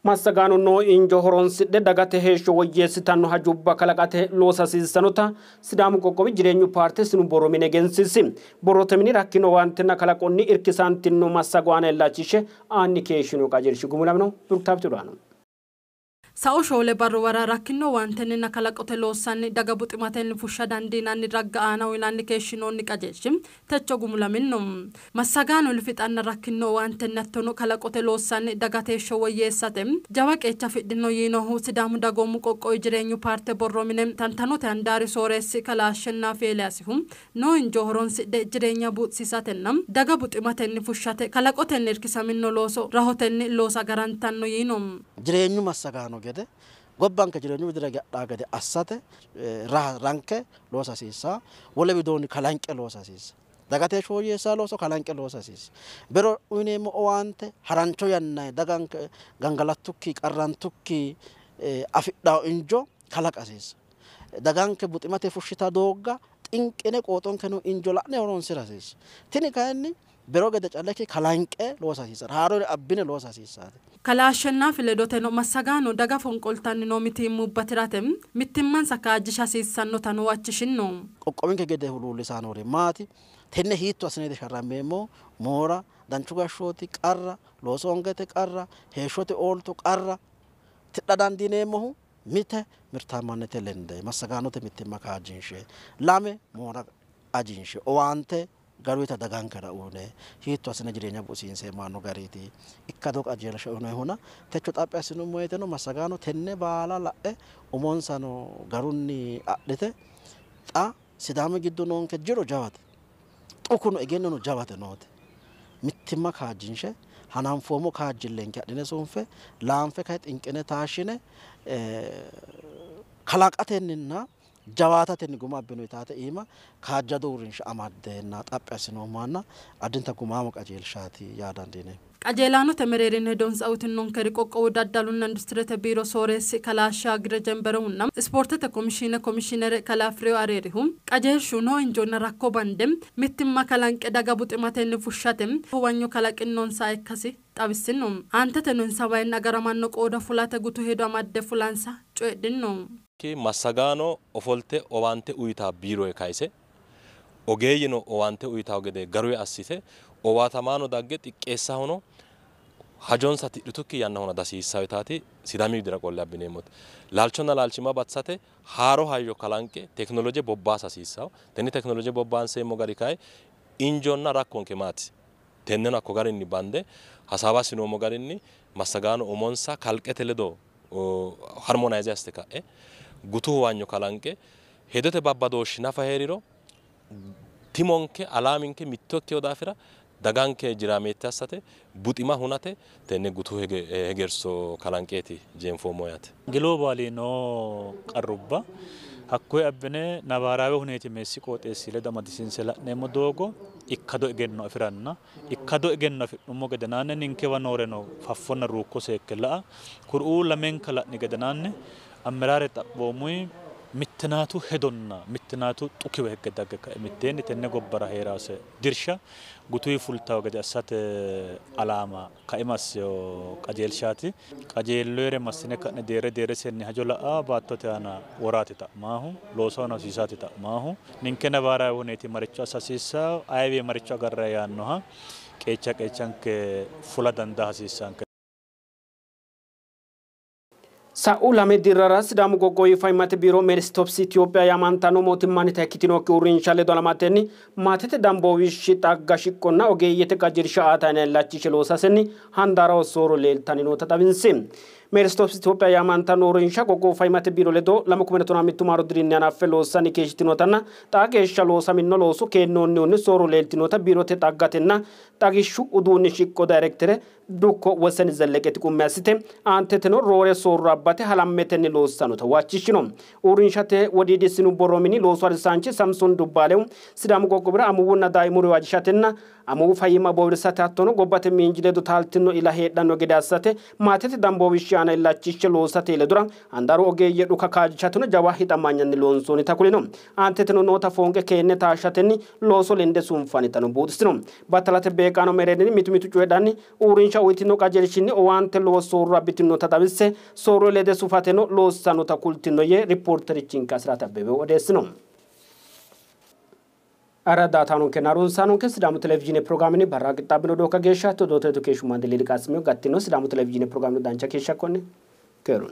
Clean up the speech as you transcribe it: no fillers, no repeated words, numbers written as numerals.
Massagaano noo injo horonsidhe dagate heeshsho woyyeessitanno hajubba kalaqate loosa hasiissannota Sidaamu qoqqowi Jireenyu paarte sinu borro mine egensiisi. Borrote mini rakkino owaantenna kalaqonni irkisantino massago aana illachishe aanni keeshshino qajeelshi gumulamino. Burktaabti Uraano. Sa'u 4 barruwara rakkino owaantenninna kalaqote loossanni daga buximatenni fushsha dandiinanni ragga aana uyinanni keeshshinoonni qajeelshi techo gumulaminno. Massagaano lifixanna rakkino owaantenni hattono kalaqote loossanni dagate heeshsho woyyeessate jawa qeecha afidhino yiinohu Sidaamu dagoomu qoqqowi Jireenyu paarte borro mine tantanote handaari sooreessi kalaa Ashenaafi Eeliyaasihu noo injoo horonsidhe jireenya buuxisiisatenna daga buximatenni fushshate kalaqotenni irkisamino looso rahotenni loosa garantanno yiino. Jireenyu massagaano gede gobbanke jireenyu widira gadhaa gede assate ranke loosa hasiissa, wole widoonni kalanqe loosa hasiissa, dagate heeshsho woyyeessa looso kalanqe loosa hasiissa. Bero uyineemmo owaante harancho yannanni daganke gangalattukki qarrantukki afidhawo injo kalaqa hasiissa. Daganke buximate fushshita doogga xinqine qooxonkeno injo la'ne horonsira hasiissa. Tini kayinni bero gede callakki kalanqe loosa hasiissa, haarore abbine loosa hasiissaate. Kalaa Ashenaafi ledoteno massagaano daga fonqoltanni noo mitiimmubba tirate mittimmansa kaajjisha hasiissannotano huwachishinno. Qoqqowinke gede huluullisaanori maati? Tenne hiitto assineeti sharrammeemmo? Moora, danchu gashshooti qarra, loosu hongete qarra, heeshshote oolto qarra tidha dandiineemmohu mite mirtaamannete lende massagaanote mittimma kaajjinshe, lame moora ajinshe, owaante garuyita dagankera uyine hiitto assine jireenya buusiinseemmo yaanno gariiti ikkado qajeelsha uyinoyihuna techo xaphi assinummo woyiteno massagaano tenne baala la'e umonsano garunni adhite xa Sidaami giddo noonke jiro jawate, xukuno egennono jawate noote. Mittimma kaajjinshe hananfoommo kaajjillenke adhine sunfe laanfe kayi xinqine taashshine kalaqatenninna jawaatatenni guma abbino yitaate iima kaajjado uurrinsha amaddeenna xaphi assinoommohanna addinta gumaamo qajeelshaati yaa dandiineemmo. Qajeelaanote mereerinni hedonsa uyitinonkeri qoqqowu daddalunna industirete biiro sooreessi kalaa Shaagire Jemberehunna ispoortete komishiine komishiinere kalaa Fireyo Areerihu qajeelshu noo injonna rakko bande mittimma kalanqe daga buximatenni fushshate huwanyo kalaqinnonsa ikkasi xawissino. Aanteteno insa wayinni agaramanno qooda fulate gutu hedo amadde fulansa coyidhino. Massagaano ofolte owaante uyitaa biiroye kayise ogeeyyeno owaante uyitawo gede garuye assite owaatamaano dagge xiqqeessahono hajonsa tidhitukki yanna hona dasiissawo yitaati Sidaami widira qolle abbineemmote. Laalchonna laalchimma batisate haaro hayyo kalanqe tekinoloje bobbaasa hasiissawo. Tenne tekinoloje bobbaanseemmo gari kayi injonna rakkonke maati? Tenneno hakko garinni bande hasaawa assinoommo garinni massagaano umonsa kalqete ledo harmonayze assite ka'e gutu huwanyo kalanqe hedote babbadooshshi nafa heeriro timonke alaaminke mitto ikkeyo daafira daganke jiraameette assate buxima hunate tenne gutu hegerso kalanqeeti jeenfoommo yaate. Gilobaali noo qarrubba hakkoye abbine nabaaraawe huneeti meessi qooxeessi ledo amadisiinse la'neemmo doogo ikkado egenno afiranna ikkado egenno afi'nummo gedenaanni ninkewa nooreno faffonna ruukko seekke la'a kuriuu lamenka la'ni gedenaanni ammeraare xaphoomuyi mittinaatu hedonna mittinaatu xukiwe hegge dagge ka'e mitteenni tenne gobbara heeraase dirsha gutuyi fultawo gede assate alaama kaima asseyo qajeelshaati. Qajeelloyere massine ka'ne deerre deerresenni hajo la'a baattote aana woraati xa'maahu looso aana hosiisaati xa'maahu ninke nabaaraawe huneeti maricho assa hasiissawo ayiwi maricho agarra yaannoha qeecha qeechanke fula dandaa hasiissanke. Sa'u lame dirrara Sidaamu qoqqowi fayyimmate biiro Meeristops Itoophiya yaamantanno mootimmannita ikkitinokki uurrinsha ledo halamatenni maatete damboowishshi xagga shiqqonna ogeeyyete qajeelsha aatanni illachishe loosasenni handaaraho soorro leeltanni noota xawinsi. Meeristops Itoophiya yaamantanno uurrinsha qoqqowu fayyimmate biiro ledo 2015 maaro dirinni hanaffe loossanni keeshshitinotanna xaa geeshsha loosamino looso keennoonnihunni soorro leeltinota biirote xaggatenna xagishshu uduunni shiqqo daayirektere Dukko Woseni Zelleqeti qummi assite aanteteno roore soorro abbate halammetenni loossannota huwachishshino. Uurrinshate wodiidi sinu borro mini loosu harisaanchi Samson Dubbaalew Sidaamu qoqqowira amuwunna daaimu reyo ajishatenna Amuwu fayyimma boowirsate hattono gobbate miinji ledo taaltino ila heedhanno gede assate maatete damboowishshi aana illachishe loosate ledora handaaru ogeeyye dhuka kaajjishateno jawa hixamanyanni loonsoonnita kulino. Aanteteno noota foonqe keenne taashshatenni looso lende sunfannitano buuxisino. Battalate beeqqaano mereerinni mitu mitu coyidhanni uurrinsha uyitino qajeelshinni owaante lowo soorro abbitinota xawisse soorro lede sufateno loossannota kultino yee riippoorterichinke Asiraat Abbebe odeessino. Ara daataanonke harunsaanonke Sidaamu televizhiine pirogiraamini barra qixxaabbino dookka geeshsha todoote edukeeshu mandeli liqaasimiyo gattino Sidaamu televizhiine pirogiraamini dancha keeshsha konne keerun.